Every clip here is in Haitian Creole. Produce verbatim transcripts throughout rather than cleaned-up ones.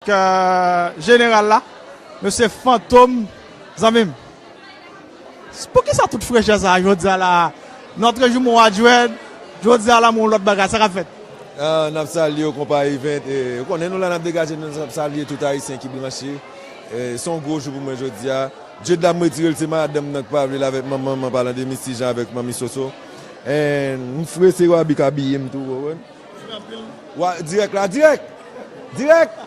K, jeneral la, mesye Fantom, zanmi m. Poukisa tout frechè sa a jodi a la? Notre jumeau adjoint, jodi a la, yon lòt bagay, sa k ap fèt? Ah, n ap salye w, konpa Event. E, ou konnen nou la, n ap degaje, n ap salye tout Ayisyen ki branche. E, se yon gwo jou pou mwen jodi a. Dye dam retire l, se madanm nan k pa vle l avèk manman m, an palan de Misty Jean avèk manmi Soso. And m fre se Wabi k abiye m tou, ou konprann? Wa, dirèk la, dirèk! Dirèk!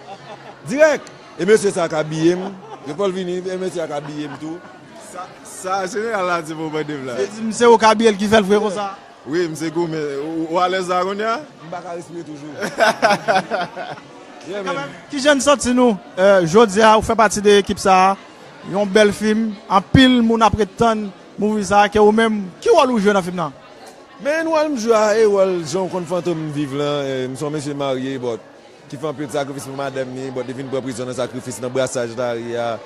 Dirèk! E mesye sa k abiye m. Yo fò l vini, e mesye a k abiye m tou. Sa, sa jeneral la di pou bande m la. Se, se ou k abiye l ki fè l fre konsa? Wi, m se goumen. Ou, ou alèz la kounye a? M pa ka respire toujou. Yeah, man. Kijan n santi nou, eh, jodi a, ou fè pati de ekip sa a? Yon bèl fim, anpil moun ap ret tann movie sa a, ke ou menm, ki wòl ou jwe nan fim nan? Men wòl m jwe a, e wòl jan w konn Fantom viv lan, eh, m se yon mesye marye, but ki fè anpil sakrifis pou madanm li, but li vin pran prizon nan sakrifis, nan brasaj lari a.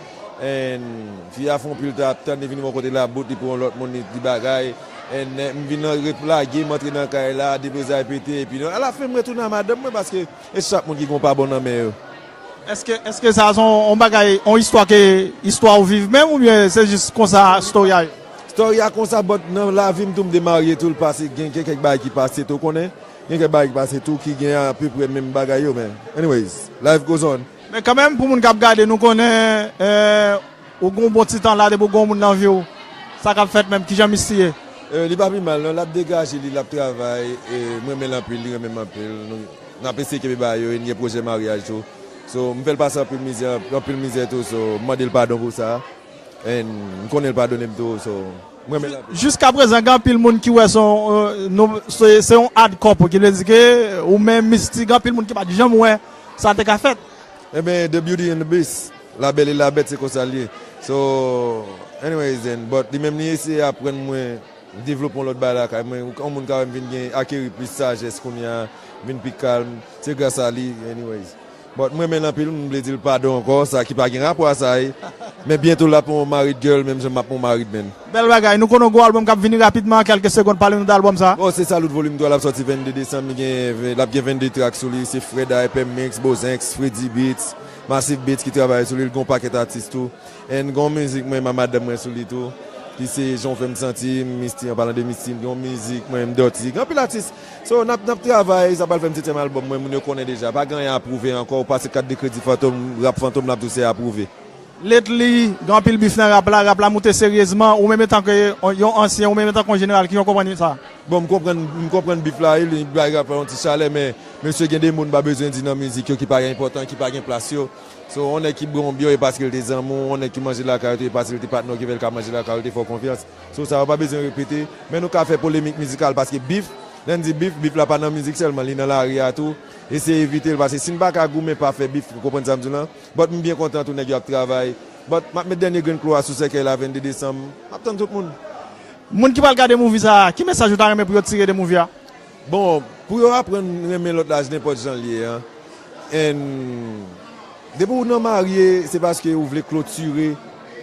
And fi a fè anpil tan ap tann, li vin yon kote l ap bout, li pou yon lòt moun, li, li bagay. And, eh, m vin nan ret lage, m antre nan kay la, deplozay pete, epi nan, alafen m retounen a madanm mwen, paske e chak moun ki gen yon pa bon nan men yo. Èske, èske sa se yon, yon bagay, yon istwa ke, istwa ou viv menm, oubyen se jis konsa story a ye? Story a konsa, but nan lavi m tou, m te marye tou, l pase, gen, gen kèk bagay ki pase tou, konnen? Gen kèk bagay ki pase tou ki gen apeprè menm bagay yo, men anyways, life goes on. Men kanmenm, pou moun k ap gade, nou konnen, eh, ou gen yon bon ti tan la, depi w gen yon moun nan vi w, sa k ap fèt menm, kijan Misty ye? Eh, li pa pi mal, non, l ap degaje li, l ap travay, e m renmen l anpil, li renmen m anpil. Nou, n ap eseye kenbe bagay yo, e n gen pwojè maryaj tou. So, m fè l pase anpil mizè, anpil mizè tou, so, m mande l padon pou sa. And m konnen l padone m tou, so, m renmen l anpil. Jiskaprezan, gen anpil moun ki wè se yon, eh, nou, se, se yon odd couple, ki vle di ke ou menm Misty, gen anpil moun ki pa t janm wè sa te ka fèt. Eben, the beauty and the beast, la belle et la bête, se konsa l ye. So, anyways, and, but li menm li eseye aprann mwen devlope yon lòt bagay lakay mwen, yon moun ka wè m vin gen, akeri plis sajès kounye a, vin pi kalm, se gras a li, anyways. But m renmen l anpil, m vle di l padon ankò, sa ki pa gen rapò a sa, e. Men byento l ap yon married girl, menm jan m ap yon married man. Bèl bagay, nou konnen yon gwo album k ap vini rapidman, kèlke segonn, pale nou de album sa. Bon, se Salut Volume twa, l ap sòti vennde desanm, li gen, l ap gen vennde track sou li, se Freda, F M Mix, Bozenx, Freddy Beats, Massive Beats ki travay sou li, l gen yon pakèt atis tou. And gen yon mizik mwen, ma madanm mwen sou li tou, ki se Jan w fè m santi, Misty, an palan de Misty, gen yon mizik mwen, m Dirty. Gen anpil atis. So, n ap, n ap travay, sa pral fè m setyèm album mwen, moun yo konnen deja. Pa gen anyen apwouve ankò, ou pase kat de kredi Fantom, rap Fantom, l ap di w se apwouve. Lately, gen anpil bif nan rap la, rap la moute seryezman, ou menm etan ke yon ansyen, ou menm etan ke yon jeneral, kijan w konprann sa? Bon, m konprann, m konprann bif la, wi, li bay rap la yon ti chalè, men mesye, gen de moun m pa bezwen di nan mizik yo ki pa enpòtan, ki pa gen plas yo. So, yon nèg ki bwè yon byè, e paske l te zanmi w, yon nèg ki manje lakay ou, e paske l te patnè w ki fè l ka manje lakay ou, te fè w konfyans. So, sa yo pa bezwen repete, men nou ka fè polemik mizikal, paske bif, lè n di bif, bif la pa nan mizik sèlman, li nan lari a tou. Eseye evite l, paske si n pa ka goumen pa fè bif, ou konprann sa m di w lan? But m byen kontan tou nèg yo ap travay. But m ap met dènye grenn klou a sou sèkèy la vennde desanm. M ap tann tout moun. Moun ki pral gade movie sa a, ki mesaj ou ta renmen pou yo tire de movie a? Bon, pou yo aprann renmen lòt la nenpòt jan l ye a. And depi w nan marye, se paske ou vle klotire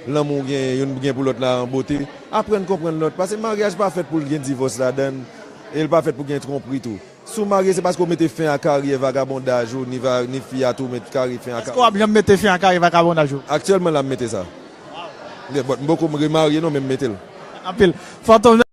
lanmou w gen, youn gen pou lòt la an bote. Aprann konprann lòt, paske maryaj pa fèt pou l gen divòs ladan l, e l pa fèt pou gen twonpri tou. Si w marye, se paske w mete fen a karyè vagabondaj ou, ni va, ni fi a tou met kari fen a karyè. Èske w ap janm mete fen a karyè vagabondaj ou? Aktyèlman la, m mete sa. Yeah, but m poko remarye non, men m mete l. Anpil. Fantom